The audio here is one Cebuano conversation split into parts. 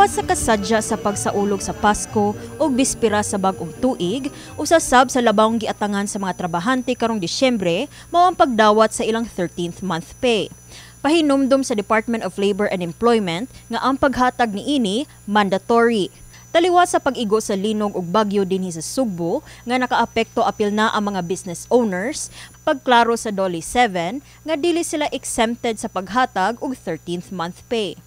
Taliwat sa kasadya sa pagsaulog sa Pasko ug bispira sa Bag-ong Tuig, usa sab sa labawng giatangan sa mga trabahante karong Disyembre mao ang pagdawat sa ilang 13th month pay. Pahinumdom sa Department of Labor and Employment nga ang paghatag niini mandatory. Taliwat sa pag-igo sa linog ug bagyo dinhi sa Sugbo nga nakaapekto apil na ang mga business owners, pagklaro sa DOLE 7 nga dili sila exempted sa paghatag og 13th month pay.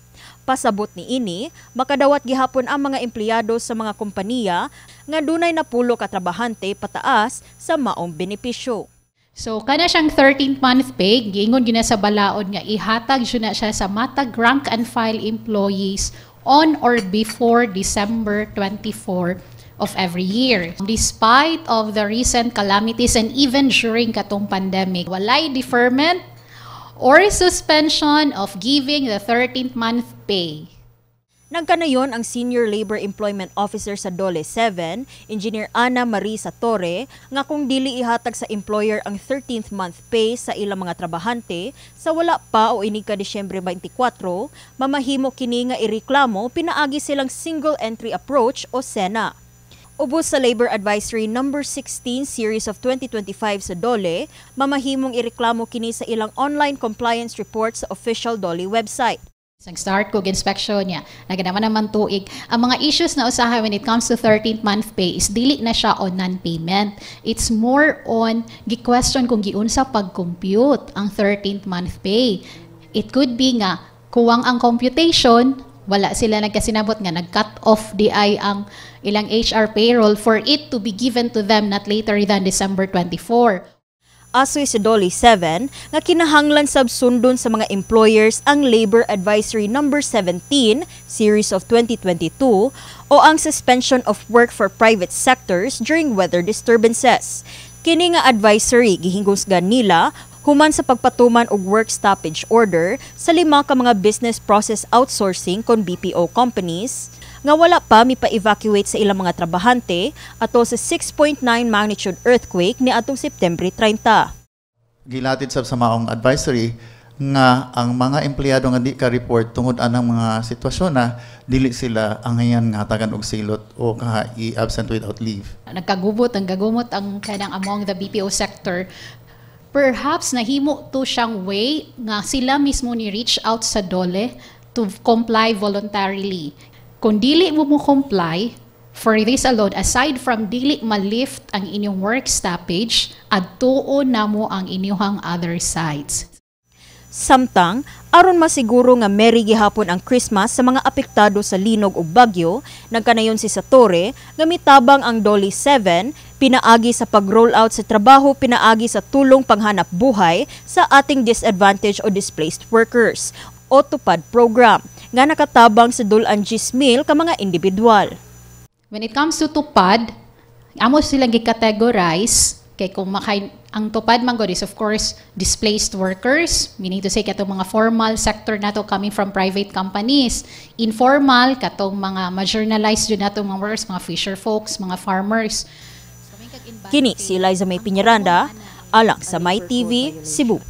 Pasabot ni ini, makadawat gihapon ang mga empleyado sa mga kompanya nga dunay 10 ka trabahante pataas sa maong benepisyo. So kana siyang 13th month pay, giingon gina sa balaod nga ihatag jud na siya sa matag rank and file employees on or before December 24 of every year. Despite of the recent calamities and even during katong pandemic, walay deferment or suspension of giving the 13th month pay. Nagkanayon ang Senior Labor Employment Officer sa DOLE 7, Engineer Ana Marie Satore, nga kung dili ihatag sa employer ang 13th month pay sa ilang mga trabahante sa wala pa o inig ka Disyembre 24, mamahimo kini nga ireklamo pinaagi silang Single Entry Approach o SENA. Ubos sa Labor Advisory Number 16 Series of 2025 sa DOLE, mamahimong ireklamo kini sa ilang online compliance report sa official DOLE website. Nag-start ko inspection niya. Naganaman naman tuig. Ang mga issues na usahay when it comes to 13th month pay is dili na siya on non-payment. It's more on gi-question kung giunsa pag-compute ang 13th month pay. It could be nga kuwang ang computation, wala sila nagkasinabot nga nag-cut off di ay ang ilang HR payroll for it to be given to them not later than December 24. Asoy sa DOLE 7 nga kinahanglan sab sundon sa mga employers ang Labor Advisory Number 17 Series of 2022 o ang suspension of work for private sectors during weather disturbances. Kini nga advisory gihingusgan nila human sa pagpatuman og work stoppage order sa lima ka mga business process outsourcing kon BPO companies nga wala pa mipa-evacuate sa ilang mga trabahante ato sa 6.9 magnitude earthquake ni atong September 30. Gilatid sab sa maong advisory nga ang mga empleyado nga di ka report tungod anang mga sitwasyon na dili sila angay nga hatagan og silot o kaha i-absent without leave. Nagkagubot ang gagumot ang kanang among the BPO sector. Perhaps nahimo to siyang way nga sila mismo ni reach out sa DOLE to comply voluntarily. Kung dili mo mo comply, for this alone, aside from dili ma-lift ang inyong work stoppage, adtuon na mo ang inyong other sites. Samtang, aron masiguro nga merry gihapon ang Christmas sa mga apektado sa linog ug bagyo, nagkanayon si Satore nga mitabang ang DOLE 7 pinaagi sa pag-roll out sa trabaho pinaagi sa tulong panghanap buhay sa ating disadvantaged o displaced workers o TUPAD program nga nakatabang sa dul-an 10,000 ka mga individual. When it comes to TUPAD, amo silang gi-categorize kay kung makay ang TUPAD man gud is, of course, displaced workers, meaning to say katong mga formal sector nato coming from private companies, informal katong mga marginalized jud nato mga workers, mga fisher folks, mga farmers. Kini si Eliza May Piñaranda, alang sa My TV, Cebu.